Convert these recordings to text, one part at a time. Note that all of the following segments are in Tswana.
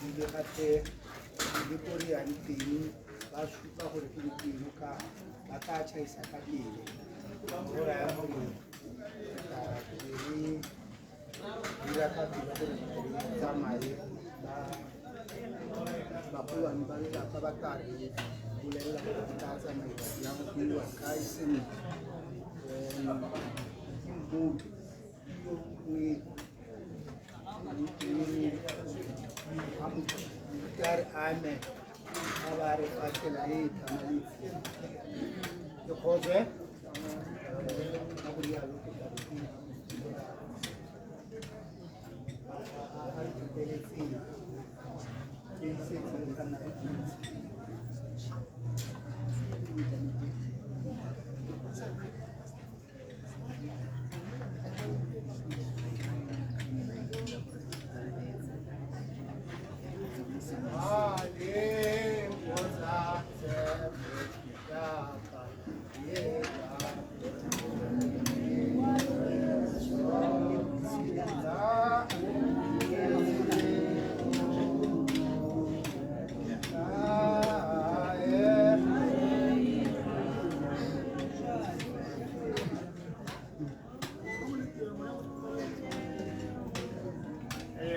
Ebile gape le ko re yang teng ba supa gore gompieno ka ba tla tšhaisa ka pele, go raya gore re tla be re dira ka pele gore re tsamaye. Ba bagolwane ba lelapa ba tla re bolelela gore go tla tsamaiwa jang, go iwa kae sentle. Ke mmoki yo moruti a re amen ga ba re fa tsela e e tlhamaletseng ke kgotswe ka go rialo. Ke tla be ke a re phuteletseng e setseng ka nako ntsi.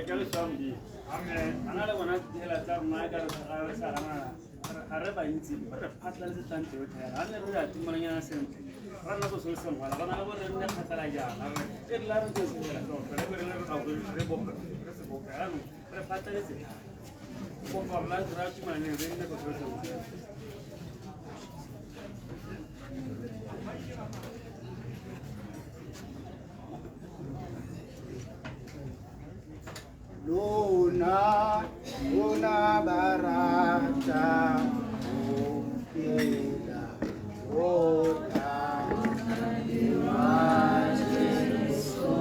Ka leswamdi amen. A na le bona dihela tsa rona ka re ga re sa gana ga re bantsi ba re phatlaletse tlante yotlhe ga ne re a tumalanyana sentle ra nna so se le sengwe ba na le gore re nne kgatlala jaana re e re la re ntse se fela re be re le re bope re se bope jaanong re phatlaletse kopa rona re a tumalaneng re nne so se le sengwe. Lona, lona ba rata ho phela, rona, wa Jesu,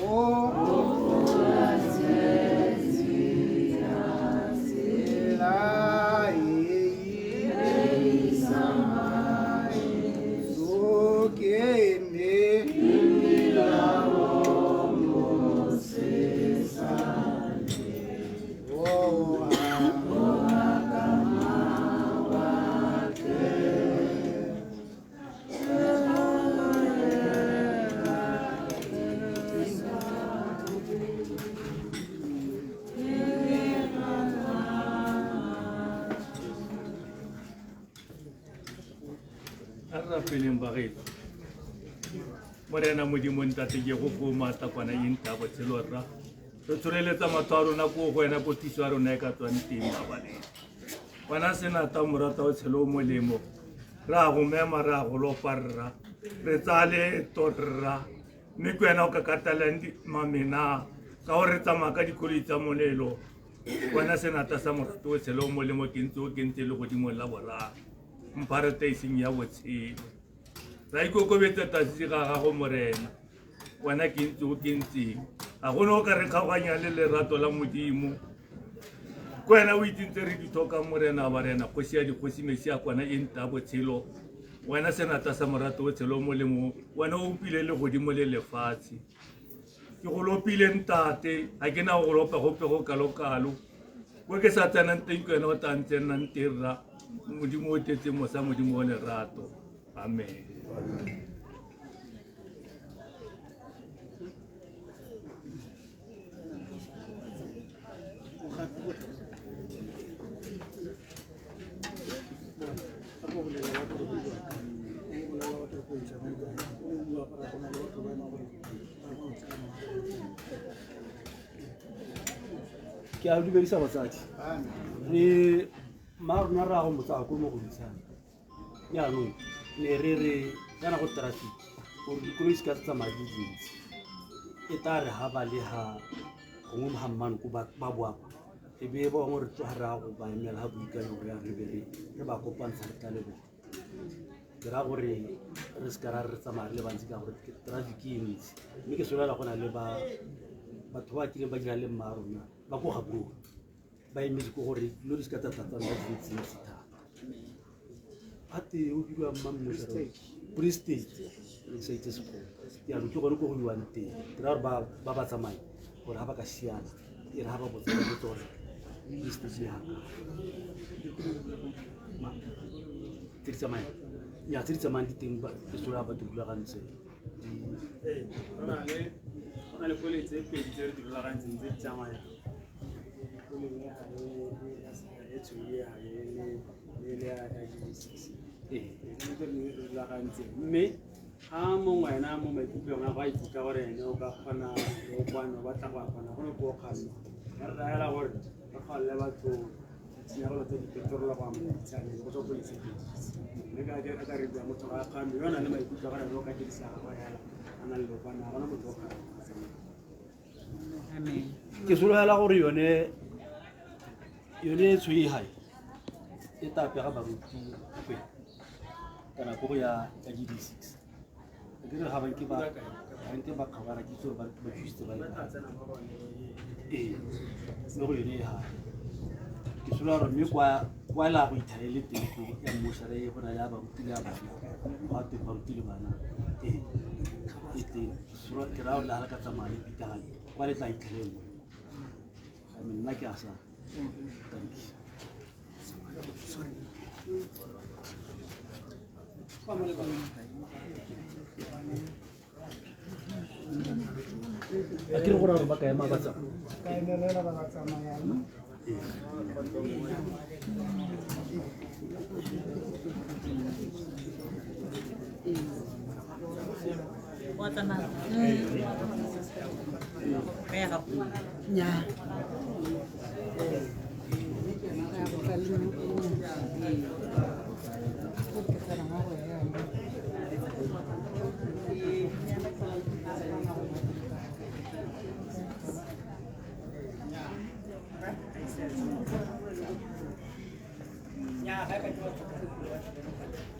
oh, tsela e tsokene. Oh, ah. A re rapeleng bagetso. Morena Modimo Ntate ke go fo maatla kwana e nta botshelo rra. Re tsholeletsa matho a rona ko go wena ko thuso ya rona e ka tswang teng mabaleng. Wena senata morata o tshelo o molemo. Re a go mema, re a go lopa rra. Re tsaya leeto rra. Mme ke wena o ka katalang mamena ka gore re tsamaya ka dikoloi tsa molelo. Wena senata sa morata o tshelo o molemo ke ntse o kentse le godimong la boraro. Mphareteiseng ya botshelo. Ra ikokobetsa tlase ga gago Morena. Wena ke ntse o kentseng. Ga gona o ka re kgaoganya le lerato la Modimo. Ke wena o itseng tse re di tlhokang Morena wa barena, kgosi ya dikgosi, Mesia kwana e nta botshelo. Wena senatla sa morato o tshelo molemo, wena o upile legodimo le lefatshe. Ke go lopile ntate, ga ke na go lopa gope go kalo-kalo. Ko ke sa tsenang teng ke wena o tla ntsenang teng rra. Modimo o tletse mosa, Modimo o lerato. Amen. Ke a dumedisa batsadi re mma rona re a go motsaya ko mo go ntshang jaanong ne re re kana go traffic gore dikoloi se ka tsa tsamaya di dintsi e tla re ha ba le ha gongwe ga mmane ko ba boa kwa e be ba bangwe re tsoga re ya go ba emela ga boikanyo gore re be re ba kopantsha re tla le bone. Ke raya gore re se ka ra re tsamaya re le bantsi ka gore traffic e ntsi, mme ke solela go na le ba batho ba kileng ba dira le mma rona ba ko Gaborone ba emetse ko gore dilo di se ka tsa tla tsa nna dintsintsi thata. Gate o bidiwa mang mo Free State, ke sa itse sekgowa jaanong ke gone ko go iwang teng. Ke raya gore ba ba tsamaya gore ga ba ka siana. E re ga ba botsa ba botse gore ke stage ya ka. Tse di tsamayang. Ya tse di tsamayang di teng ke solo ba di rulagantse. Ee, go na le koloi tse pedi tse re di rulagantseng tse di tsamayang. Koloi e ga e tshweu e ga e le ya GD6. Ee. Tse re di rulagantseng mme ga mongwe ena mo maikutlong a go a ikutlwa gore ene o ka kgona lookwane o batla go a kgona go le ko kganna re raela gore re kgwalele batho ditshenyegelo tsa dipeterolo go amogela ditshaneng go tswa ko sepedisi mme ka re bua motho ga a kgame yo a nang le maikutlo a gore ene o ka dirisa gagwe hela a na le lookwane ga gona motho o kgame. Ke solofela gore yone e tshweu gae e tla pega baruti kwe kana ko go ya GD6. Ke re ga ba nke ba kgabara ke itse gore ba thusitse ba le kae. Ee, mme go yone e gae. Ke solofela gore mme kwa la go ithaele teng ko ya mmošara e go na le ya baruti le ya bana. Go a teng baruti le bana. Ee, e teng. Ke raya gore le ga le ka tsamaya le pitagane kwa le tla itlhele nngwe. Nna ke a sa. Thank you. A ke re gore ba ka ema ba tsamaya. Ka emelela ba ba tsamayang. Wa tsamaya. Nnyaa. Nnyaa, ga e ka ke batho.